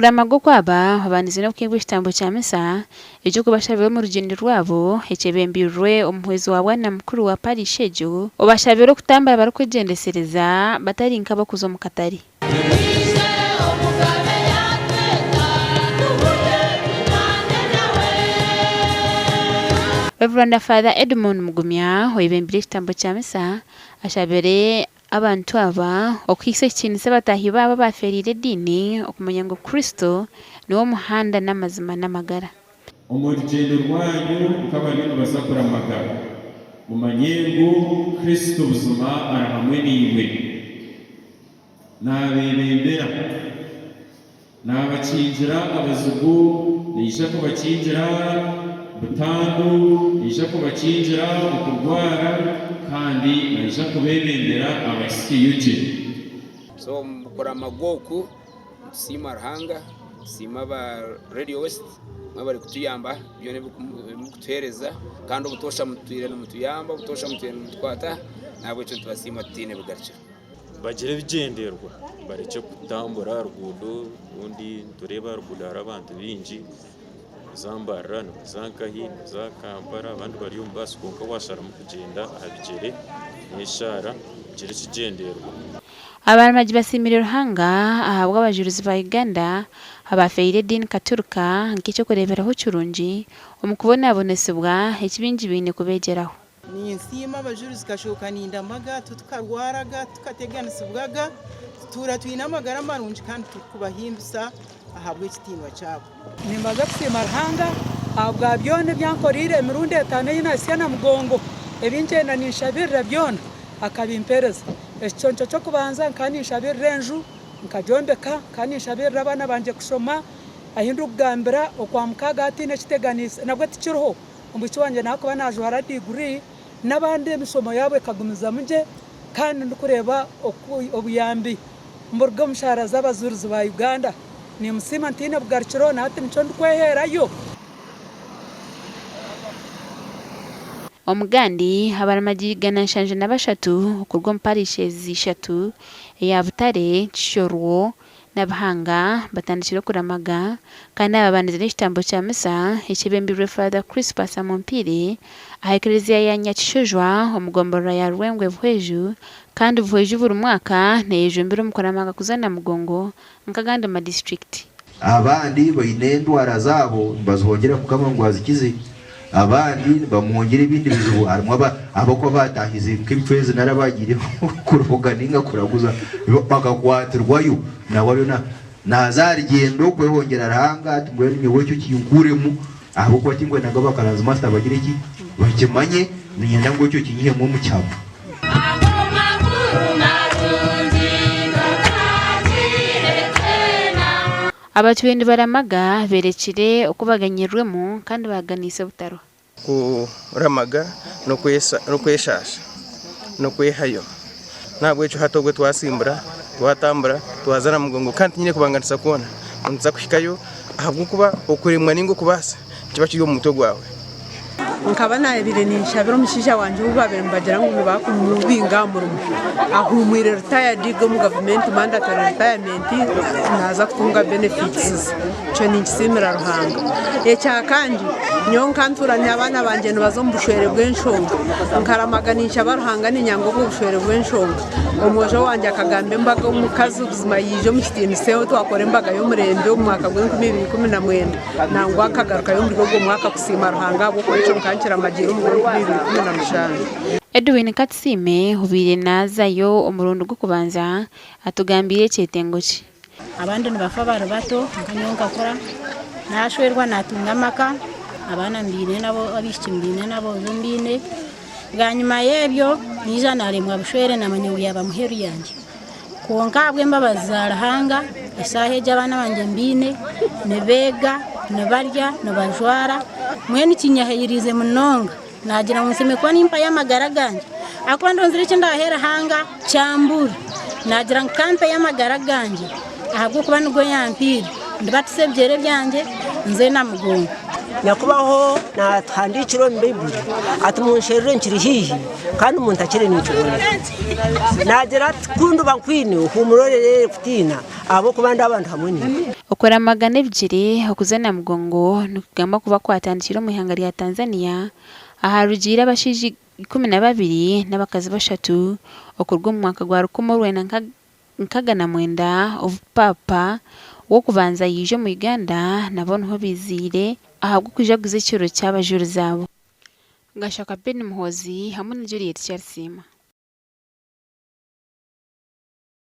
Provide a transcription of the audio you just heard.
Okuramaga oku aba babandize n'okuheebwa ekitambo kya misa eky'okubashabira omu rugyendo rwabo ekyebembeirwe omuhwezi wa Bwana mukuru wa parish egyo obashabire okutambura barikwegyendesereza batari nk'abarikuza omu katare. Rev. Father Edmund Mugumya oyebembeire ekitambo kya misa ashabire Abantu aba okuhaisa ekitiinisa bataahi baabo abaafeereire ediini okumanya ngu Kristo niwe muhanda n'amazima n'amagara. Omu rugyendo rwanyu nk'abariyo nibaza kuramaga, mumanye ngu Kristo buzima ari hamwe naimwe. Naabeebembera. Naabakingira abazigu, naija kubakingira butandu, naija kubakingira okurwara, kandi naija kubeebembera abahitsyeyo gye. So omu kuramaga oku nitusiima Ruhanga, tusiima aba Radio West mwebare kutuyamba byona ebi murikutuheereza kandi obutoosha mutwire nimutuyamba, obutoosha mutwire nimutukwata nahabwekyo nitubasiima tutaine bugarukiro. Bagire ebigyendererwa barekye kutambura aha ruguudo obundi nitureeba aha ruguudo hariho abantu baingi nibaza Mbarara nibaza nkahi nibaza Kampala abandi bari omu baasi kwonka waasharamu kugyenda aha bigyere n'eshaara gira ekigyendererwa. Abaramagi basiimire Ruhanga ahabw'abajurizi ba Uganda abaafeire ediini Katurika nk'eky'okureeberaho kirungi omu kubonabonesibwa eki baingi baine kubeegyeraho. Ninsiima abajurizi kashoka nindamaga titukarwaraga titukateganisibwaga tutuura twine amagara marungi kandi turikubahimbisa ahabw'ekitiinwa kyabo. Nimbanza kusiima Ruhanga ahabwa byona ebi ankoreire emirundi etaano ei naahitsya Namugongo. Ebi ngyenda ninshabirira byona akabimpeereza. Ekiconco ky'okubanza nkaba ninshabirira enju nkagyombeka, nkaba ninshabirira abaana bangye kushoma, ahi ndikugambira Okwamukaaga hataine ekiteganiise nabwo tikiriho. Omwishiki wangye nakuba najwara diguri n'abandi emishomo yaabo ekagumizamu gye kandi ndikureeba oku obuyambi niburuga omu shaara z'abajurizi ba Uganda. Nimusiima ntaine bugarukiro na hati nikyo ndikweheerayo. Omugandi, abaramagi 173 okuruga omu parish ezi ishatu eya Butare, Kishorwo na Bihanga batandikire okuramaga kandi aba bandize n'ekitambo kya misa ekyebembirwe Father Crispus Amumpire aha eklezia ya Nyakishojwa omu gomborora ya Rwengwe Buhweju kandi Buhweju buri mwaka neyejumbira omu kuramaga kuza Namugongo nk'agandi madisiturikiti. Abandi baine endwara zaabo nibazihongyera Mukama ngu azikize, abandi nibamuhongyera ebindi bizibu harimu abarikuba baataahize nk'ebicwezi nari abaagiire kuroga nainga kuraguza bakakwatirwayo nawe ariyo naaza aha rugyendo kwehongyera Ruhanga ati mbwenu nyowe ekyo kinkuremu ahabw'okuba tinkwenda ngu abakaranzi master bagire ki bakimanye niinyenda ngu ekyo kinyihemu omu kihama. Abatwire nibaramaga berekire oku baganyirwemu kandi baganiise obutaruha. Kuramaga n'okweshaasha n'okwehayo. N'ahabw'ekyo hati obwo twasimbura, twatambura, twaza na mugongo kandi tinyine kubanganisa kwona ngu nituza kuhikayo ahabw'okuba okuremwa nainga okubaasa nikiba kiri omu mutwe gwawe. Nkaba naabaire ninshabira omushaija wangye ou baabaire nibagira ngu nibakumubinga aha murimo. Ahuumwire ritayadi omu gavumenti mandatory retirement naaza kutunga benefits ze. Ekyo ninkisiimira Ruhanga. Ekya kandi, nyowe nkantuura n'abaana bangye nibaza omu bushwere bw'enshonga. Nkaramaga ninshaba Ruhanga niinyanga obwo bushwere bw'enshonga. Omwojo wangye akagamba embaga omukazi buzima yaija omu kitiinisa twakora embaga y'omurembe omu mwaka gw'enkumi ibiri ikumi na mwenda. Nangwa nkagarukayo omuri ogwo mwaka kusiima Ruhanga ahabw'okuba ekyo nkaba nkiramagiire omu gw'enkumi ibiri ikumi na mushanju. Edwin Katusiime obaire naazayo omurundi gw'okubanza atugambiire ekyetengo kye. Abandi nibafa bari bato kwonka nyowe nkakura nashwerwa natunga amaka abaana mbaine nabo abaishiki mbaine n'aboojo mbaine. Bwanyima y'ebyo naija naremwa bushwere namanya ngu yaaba muheru yangye. Kwonka ahabw'embabazi za Ruhanga eshaaha egi abaana bangye mbaine nibeega, nibarya, nibajwara mbwenu kinyeheriize munonga. Naagira ngu nshemereire kuba nimpayo amagara gangye ahakuba ndonzire eki ndaahe Ruhanga kyambura. Naagira ngu ka mpeyo amagara gangye ahabw'okuba nigo yampaire ndibatisa ebigyere byangye nze Namugongo. Nyakubaho naatuhandiikira omu Baibuli ati, Munsherure nkiri haihi, kandi muntakire ninkiboneka. Naagira ati, Ku ndiba nkwine, ohuumure orereere kutiina, ahabw'okuba ndaba ndi hamwe naiwe. Okuramagana ebigyere okuza Namugongo nikugambwa kuba kwatandikire omu ihanga rya Tanzania aharugiire abashaija 12 n'abakazi bashatu okuruga omu mwaka gwa 1969 obu Paapa w'okubanza yaija omu Uganda nabo niho baiziire ahabw'okujaguza ekiro ky'abajurizi abo. Gashaka Ben Muhoozi hamwe na Juliet Kyarisiima.